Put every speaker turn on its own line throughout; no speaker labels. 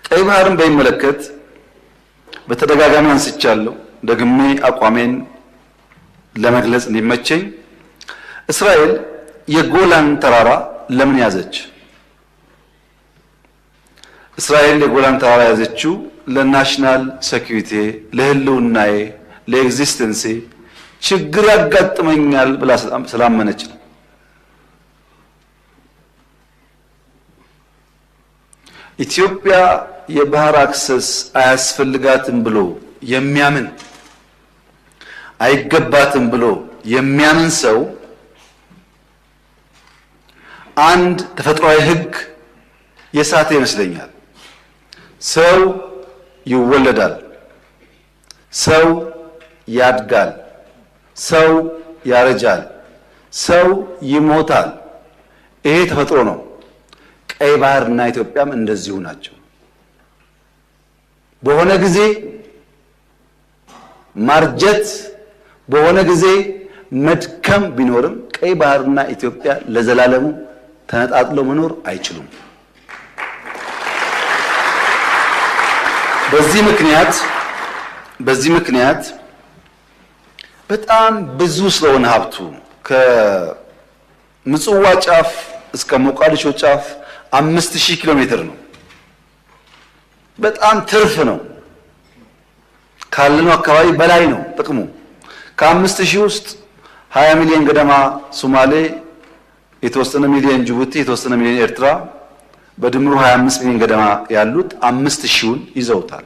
ቀይ ባህርን በሚመለከት በተደጋጋሚ አንስቻለሁ። ደግሜ አቋሜን ለመግለጽ እንዲመቸኝ፣ እስራኤል የጎላን ተራራ ለምን ያዘች? እስራኤል የጎላን ተራራ ያዘችው ለ national security፣ ለህልውናዬ፣ ለ existence ኤ ችግር ያጋጥመኛል ብላ ስላመነች ነው። ኢትዮጵያ የባህር access አያስፈልጋትም ብሎ የሚያምን፣ አይገባትም ብሎ የሚያምን ሰው አንድ ተፈጥሯዊ ሕግ የሳተ ይመስለኛል። ሰው ይወለዳል፣ ሰው ያድጋል፣ ሰው ያረጃል፣ ሰው ይሞታል። ይሄ ተፈጥሮ ነው። ቀይ ባህርና ኢትዮጵያም እንደዚሁ ናቸው። በሆነ ጊዜ ማርጀት፣ በሆነ ጊዜ መድከም ቢኖርም ቀይ ባህርና ኢትዮጵያ ለዘላለሙ ተነጣጥለው መኖር አይችሉም። በዚህ ምክንያት በጣም ብዙ ስለሆነ ሀብቱ፣ ከምጽዋ ጫፍ እስከ ሞቃዲሾ ጫፍ 5000 ኪሎ ሜትር ነው። በጣም ትርፍ ነው። ካለነው አካባቢ በላይ ነው ጥቅሙ። ከ5000 ውስጥ 20 ሚሊዮን ገደማ ሶማሌ፣ የተወሰነ ሚሊዮን ጅቡቲ፣ የተወሰነ ሚሊዮን ኤርትራ፣ በድምሩ 25 ሚሊዮን ገደማ ያሉት 5000ውን ይዘውታል።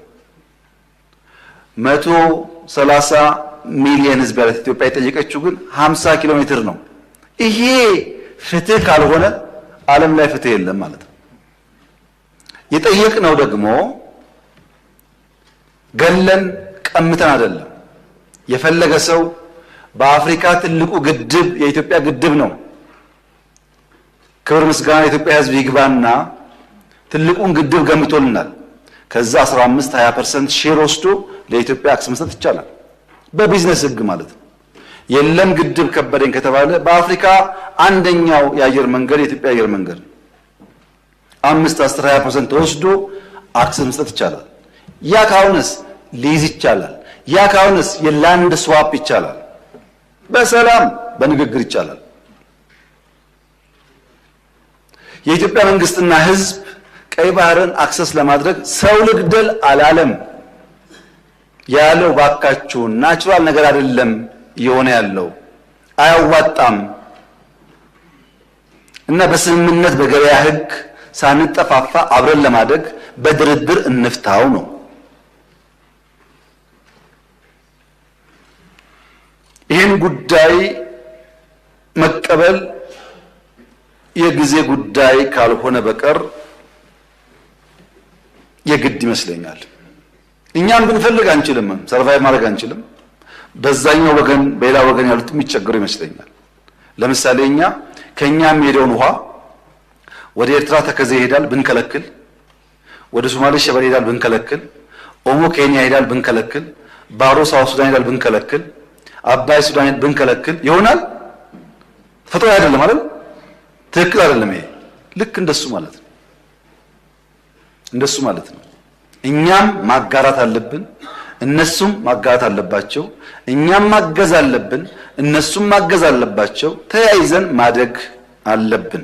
130 ሚሊዮን ህዝብ ያላት ኢትዮጵያ የጠየቀችው ግን 50 ኪሎ ሜትር ነው። ይሄ ፍትህ ካልሆነ ዓለም ላይ ፍትህ የለም ማለት ነው። የጠየቅነው ደግሞ ገለን ቀምተን አይደለም። የፈለገ ሰው በአፍሪካ ትልቁ ግድብ የኢትዮጵያ ግድብ ነው። ክብር ምስጋና የኢትዮጵያ ህዝብ ይግባና ትልቁን ግድብ ገንብቶልናል። ከዛ 15 20% share ወስዶ ለኢትዮጵያ access መስጠት ይቻላል። በቢዝነስ ህግ ማለት ነው። የለም ግድብ ከበደኝ ከተባለ በአፍሪካ አንደኛው የአየር መንገድ የኢትዮጵያ አየር መንገድ ነው። 5፣ 10፣ 20% ተወስዶ access መስጠት ይቻላል። ያ ካልሆነስ ሊዝ ይቻላል። ያ ካልሆነስ የ land swap ይቻላል። በሰላም በንግግር ይቻላል። የኢትዮጵያ መንግስትና ህዝብ ቀይ ባህርን access ለማድረግ ሰው ልግደል አላለም። ያለው ባካችሁ natural ነገር አይደለም እየሆነ ያለው፣ አያዋጣም እና በስምምነት በገበያ ህግ ሳንጠፋፋ አብረን ለማደግ በድርድር እንፍታው ነው። ይህን ጉዳይ መቀበል የጊዜ ጉዳይ ካልሆነ በቀር የግድ ይመስለኛል። እኛም ብንፈልግ አንችልም፣ survive ማድረግ አንችልም። በዛኛው ወገን በሌላ ወገን ያሉት የሚቸገሩ ይመስለኛል። ለምሳሌ እኛ ከኛ የሚሄደውን ውሃ ወደ ኤርትራ ተከዜ ይሄዳል ብንከለክል፣ ወደ ሶማሌ ሸበሌ ይሄዳል ብንከለክል፣ ኦሞ ኬንያ ይሄዳል ብንከለክል፣ ባሮ South Sudan ይሄዳል ብንከለክል፣ አባይ ሱዳን ብንከለክል ይሆናል? ተፈጥሮ አይደለም አይደል? ትክክል አይደለም። ይሄ ልክ እንደሱ ማለት ነው። እንደሱ ማለት ነው። እኛም ማጋራት አለብን፣ እነሱም ማጋራት አለባቸው። እኛም ማገዝ አለብን፣ እነሱም ማገዝ አለባቸው። ተያይዘን ማደግ አለብን።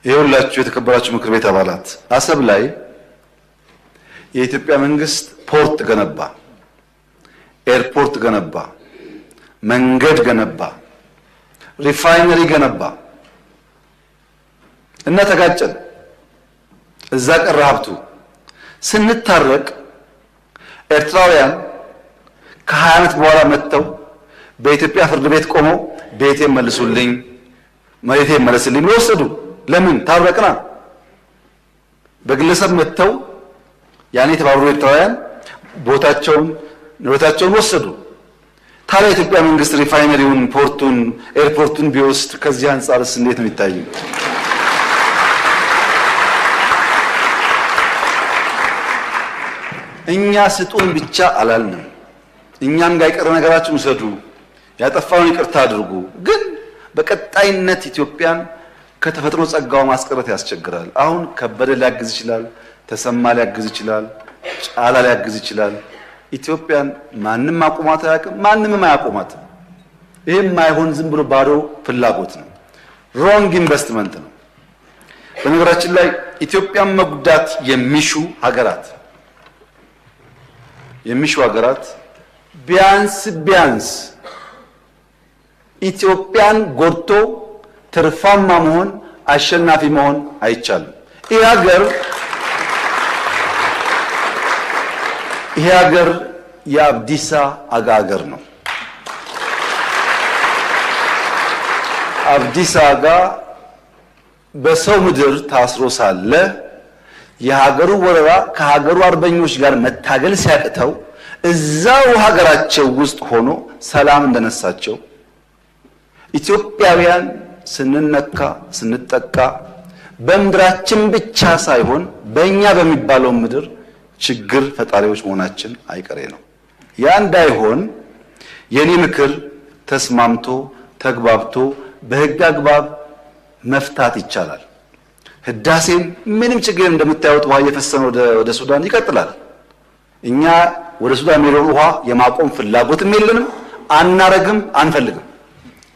ይኸውላችሁ የተከበራችሁ ምክር ቤት አባላት፣ አሰብ ላይ የኢትዮጵያ መንግስት port ገነባ፣ ኤርፖርት ገነባ፣ መንገድ ገነባ፣ refinery ገነባ እና ተጋጨን። እዛ ቀረ ሀብቱ። ስንታረቅ ኤርትራውያን ከ20 ዓመት በኋላ መጥተው በኢትዮጵያ ፍርድ ቤት ቆመው ቤቴን መልሱልኝ፣ መሬቴን መለስልኝ ብለው ወሰዱ። ለምን ታረቅና? በግለሰብ መጥተው ያኔ የተባበሩ ኤርትራውያን ቦታቸውን ንብረታቸውን ወሰዱ። ታዲያ የኢትዮጵያ መንግስት refinery ውን፣ port ኡን፣ ኤርፖርቱን ቢወስድ ከዚህ አንጻርስ እንዴት ነው የሚታየው? እኛ ስጡን ብቻ አላልንም። እኛም ጋር የቀረ ነገራችሁ ውሰዱ፣ ያጠፋውን ይቅርታ አድርጉ። ግን በቀጣይነት ኢትዮጵያን ከተፈጥሮ ጸጋው ማስቀረት ያስቸግራል። አሁን ከበደ ሊያግዝ ይችላል፣ ተሰማ ሊያግዝ ይችላል፣ ጫላ ሊያግዝ ይችላል። ኢትዮጵያን ማንም አቁማት አያውቅም፣ ማንምም አያቆማትም። ይሄም ማይሆን ዝም ብሎ ባዶ ፍላጎት ነው። Wrong investment ነው። በነገራችን ላይ ኢትዮጵያን መጉዳት የሚሹ ሀገራት ቢያንስ ቢያንስ ኢትዮጵያን ጎድቶ ትርፋማ መሆን አሸናፊ መሆን አይቻልም። ይሄ ሀገር የአብዲሳ አጋ ሀገር ነው። አብዲሳ አጋ በሰው ምድር ታስሮ ሳለ የሀገሩ ወረራ ከሀገሩ አርበኞች ጋር መታገል ሲያቅተው እዛው ሀገራቸው ውስጥ ሆኖ ሰላም እንደነሳቸው ኢትዮጵያውያን ስንነካ ስንጠቃ በምድራችን ብቻ ሳይሆን በእኛ በሚባለው ምድር ችግር ፈጣሪዎች መሆናችን አይቀሬ ነው። ያ እንዳይሆን የኔ ምክር ተስማምቶ ተግባብቶ በህግ አግባብ መፍታት ይቻላል። ህዳሴም ምንም ችግር እንደምታዩት ውሃ እየፈሰነ ወደ ሱዳን ይቀጥላል። እኛ ወደ ሱዳን የሚሄደውን ውሃ የማቆም ፍላጎትም የለንም፣ አናረግም፣ አንፈልግም።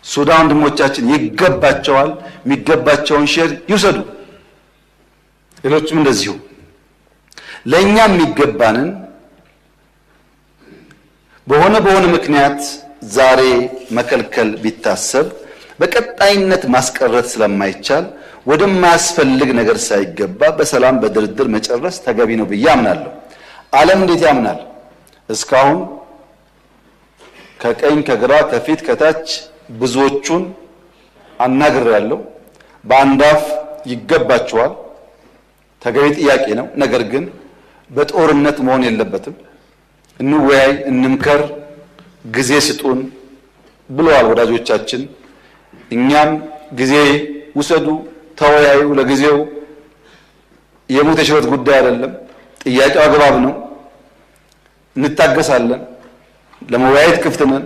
ሱዳን ወንድሞቻችን ይገባቸዋል፣ የሚገባቸውን share ይውሰዱ። ሌሎችም እንደዚሁ ለኛ የሚገባንን በሆነ ምክንያት ዛሬ መከልከል ቢታሰብ በቀጣይነት ማስቀረት ስለማይቻል ወደማያስፈልግ ነገር ሳይገባ በሰላም በድርድር መጨረስ ተገቢ ነው ብዬ አምናለሁ። ዓለም እንዴት ያምናል? እስካሁን ከቀኝ ከግራ ከፊት ከታች ብዙዎቹን አናግሬያለሁ። በአንድ አፍ ይገባቸዋል፣ ተገቢ ጥያቄ ነው። ነገር ግን በጦርነት መሆን የለበትም። እንወያይ፣ እንምከር፣ ጊዜ ስጡን ብለዋል ወዳጆቻችን። እኛም ጊዜ ውሰዱ፣ ተወያዩ። ለጊዜው የሞት የሽረት ጉዳይ አይደለም። ጥያቄው አግባብ ነው። እንታገሳለን። ለመወያየት ክፍት ነን፣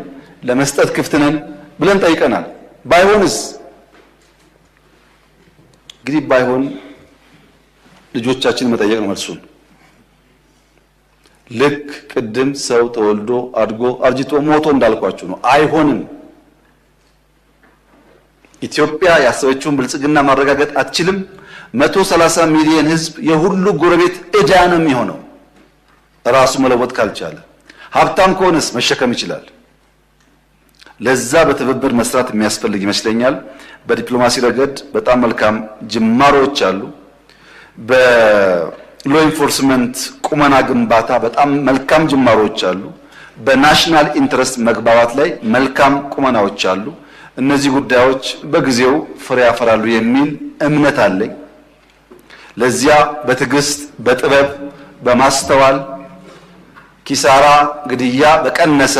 ለመስጠት ክፍት ነን ብለን ጠይቀናል። ባይሆንስ እንግዲህ ባይሆን ልጆቻችን መጠየቅ ነው መልሱን። ልክ ቅድም ሰው ተወልዶ አድጎ አርጅቶ ሞቶ እንዳልኳችሁ ነው። አይሆንም። ኢትዮጵያ ያሰበችውን ብልጽግና ማረጋገጥ አትችልም። 130 ሚሊዮን ሕዝብ የሁሉ ጎረቤት ዕዳ ነው የሚሆነው ራሱ መለወጥ ካልቻለ። ሀብታም ከሆነስ መሸከም ይችላል። ለዛ በትብብር መስራት የሚያስፈልግ ይመስለኛል። በዲፕሎማሲ ረገድ በጣም መልካም ጅማሮች አሉ። በ law enforcement ቁመና ግንባታ በጣም መልካም ጅማሮች አሉ። በ national interest መግባባት ላይ መልካም ቁመናዎች አሉ። እነዚህ ጉዳዮች በጊዜው ፍሬ ያፈራሉ የሚል እምነት አለኝ። ለዚያ በትዕግስት በጥበብ በማስተዋል ኪሳራ፣ ግድያ በቀነሰ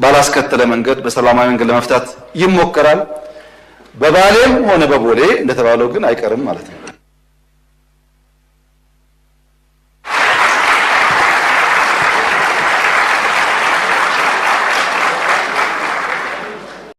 ባላስከተለ መንገድ በሰላማዊ መንገድ ለመፍታት ይሞከራል። በባሌም ሆነ በቦሌ እንደተባለው ግን አይቀርም ማለት ነው።